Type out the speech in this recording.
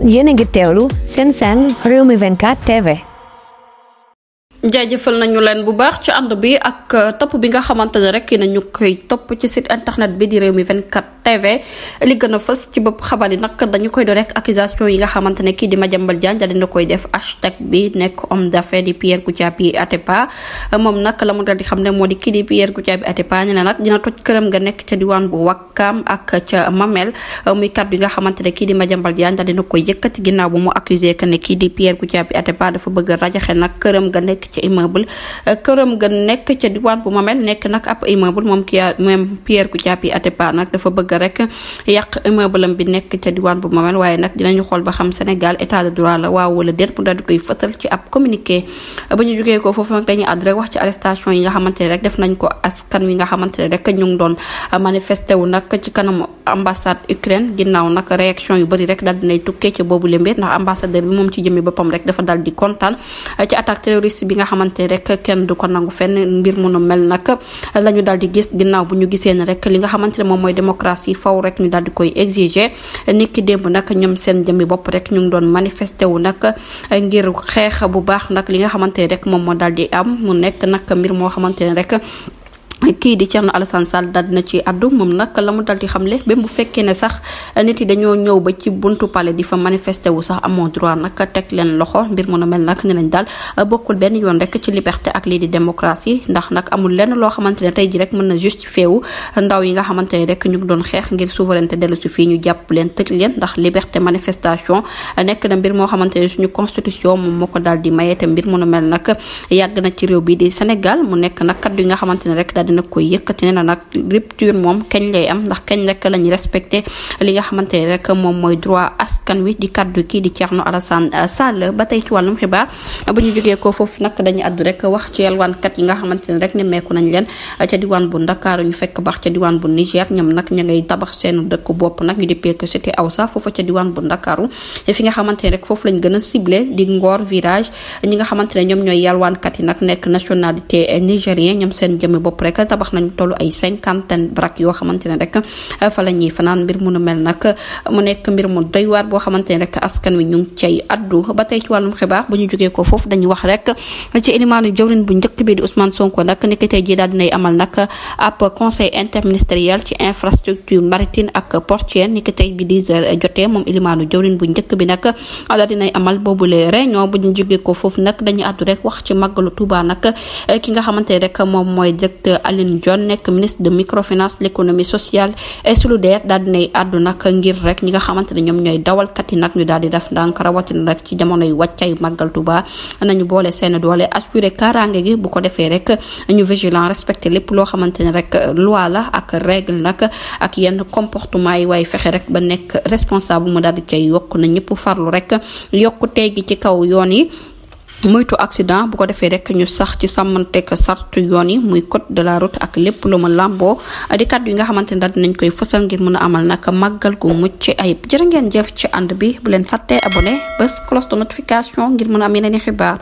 yéen a ngi teewlu seen Rewmi 24 TV. jaajëfal nañu leen bu baax ci ànd bi ak topp bi nga xamante ne rek nañu koy topp ci site internet bi di Rewmi 24 TV li gën a fës ci bopp xabaar yi nag dañu koy do rek accusation yi nga xamante ne kii di Madiambal Diagne daal dina koy def hashtag bi nekk homme d'affaires di Pierre Goudiaby Atepa moom nag la mu dal di xam ne moo di kii di Pierre Goudiaby Atepa ne nag dina toj këram nga nekk ca diwaan bu Wakam ak ca Mamel muy kàddu yi nga xamante ne kii di Madiambal Diagne daal dina koy yëkkati ginnaaw bu mu accusé que ne kii di Pierre Goudiaby Atepa dafa bëgg a rajaxe nag këram nga nekk ci immeuble këram ga nekk ca diwaan bu Mamel nekk nag ab immeuble moom Pierre Goudiaby Atepa nag dafa bëgg rek yàq immeuble am bi nekk ca diwaan bu Mamel waaye nag dinañu xool ba xam Sénégal état de droit la waaw wala déet mu daal di koy fësal ci ab communiqué ba ñu jógee ko foofu nag dañuy àdd rek wax ci arrestation yi nga xamante ne rek def nañ ko askan wi nga xamante ne rek ñu ngi doon manifesté wu nag ci kanamu ambassade Ukraine ginnaaw nag réaction yu bëri rek daal dinay tukkee ci boobu lembir ndax ambassadeur bi moom ci jëmmi boppam rek dafa daal di kontaan ci attaque terroriste bi nga xamante ne rek kenn du ko nangu fenn mbir mu nu mel nag la ñu daal di gis ginnaaw bu ñu gisee ne rek li nga xamante ne moom mooy démocratie faw rek ñu daal di koy exiger niki démb nag ñoom seen jëmmi bopp rek ñu ngi doon manifesté wu nag ngir xeex bu baax nag li nga xamante ne rek moom moo daal di am mu nekk nag mbir moo xamante ne rek kii di Thierno Alassane Sall daal dina ci addu moom nag la mu dal di xamle même bu fekkee ne sax nit yi dañoo ñëw ba ci buntu palais di fa manifesté wu sax amoo droit nag teg leen loxo mbir mu nu mel nag ne nañ daal bokkul benn yoon rek ci liberté ak lii di démocratie ndax nag amul lenn loo xamante ne tey ji rek mën na justifié wu ndaw yi nga xamante ne rek ñu ngi doon xeex ngir souveraineté dellu si fii ñu jàpp leen tëj leen ndax liberté manifestation nekk na mbir moo xamante ne suñu constitution moom moo ko daal di maye te mbir mu nu mel nag yàgg na ci réew bi di Sénégal mu nekk nag kaddu yi nga xamante ne rek dina koy yëkkati ne na nag rupture moom kañ lay am ndax kañ rek la ñuy respecté li nga xamante ne rek moom mooy droit askan wi di kaddu kii di Thierno Alassane Sall ba tey ci wàllum xibaar ba ñu jógee ko foofu nag dañuy addu rek wax ci yalwaankat yi nga xamante ne rek ne meeku nañ leen ca diwaan bu Ndakaaru ñu fekk baax ca diwaan bu Niger ñoom nag ña ngay tabax seen dëkk bopp nag ñu di peek cité Awsa foofu ca diwaan bu Ndakaaru fi nga xamante ne rek foofu lañ gën a ciblé di Ngor Virage ñi nga xamante ne ñoom ñooy yalwaankat yi nag nekk nationalité nigérien ñoom seen jëmmi bopp rek tabax nañu tollu ay 50 baraak yoo xamante ne rek fa la ñuy fanaan mbir mu nu mel nag mu nekk mbir mu doy waar boo xamante ne rek askan wi ñu ngi cay addu ba tey ci wàllum xibaar bu ñu jógee ko foofu dañuy wax rek ci élimaanu jawrin bu njëkk bi di Ousmane Sonko nag ni ki tey jii daal dinay amal nag ab conseil interministériel ci infrastructure maritime ak portuaire ni ki tey bi 10 heures jotee moom élimaanu jawrin bu njëkk bi nag daal dinay amal boobule réunion bu ñu jógee ko foofu nag dañuy addu rek wax ci màggalu Touba nag ki nga xamante ne rek moom mooy directeur Aline John nekk ministre de microfinance l'économie sociale et solidaire daal dinay àddu nag ngir rek ñi nga xamante ne ñoom ñooy dawalkat yi nag ñu daal di def ndànk rawatina rek ci jamonoy wàccay màggal Tuuba nañu boole seen doole assurer kaaraange gi bu ko defee rek ñu vigilant respecté lépp loo xamante ne rek loi la ak règle nag ak yenn comportement yi waaye fexe rek ba nekk responsable mu daal di cay yokk na ñëpp farlu rek yokku tey gi ci kaw yoon yi moytu accident bu ko defee rek ñu sax ci sàmmanteeg sartu yoon yi muy code de la route ak lépp lu mu làmboo di kàddu yi nga xamante ne daal dinañ koy fësal ngir mën a amal nag màggal gu mucc ayib jërë ngeen jëf ci ànd bi bu leen fàttee abonné bés cloche de notification ngir mën a am yeneen i xibaar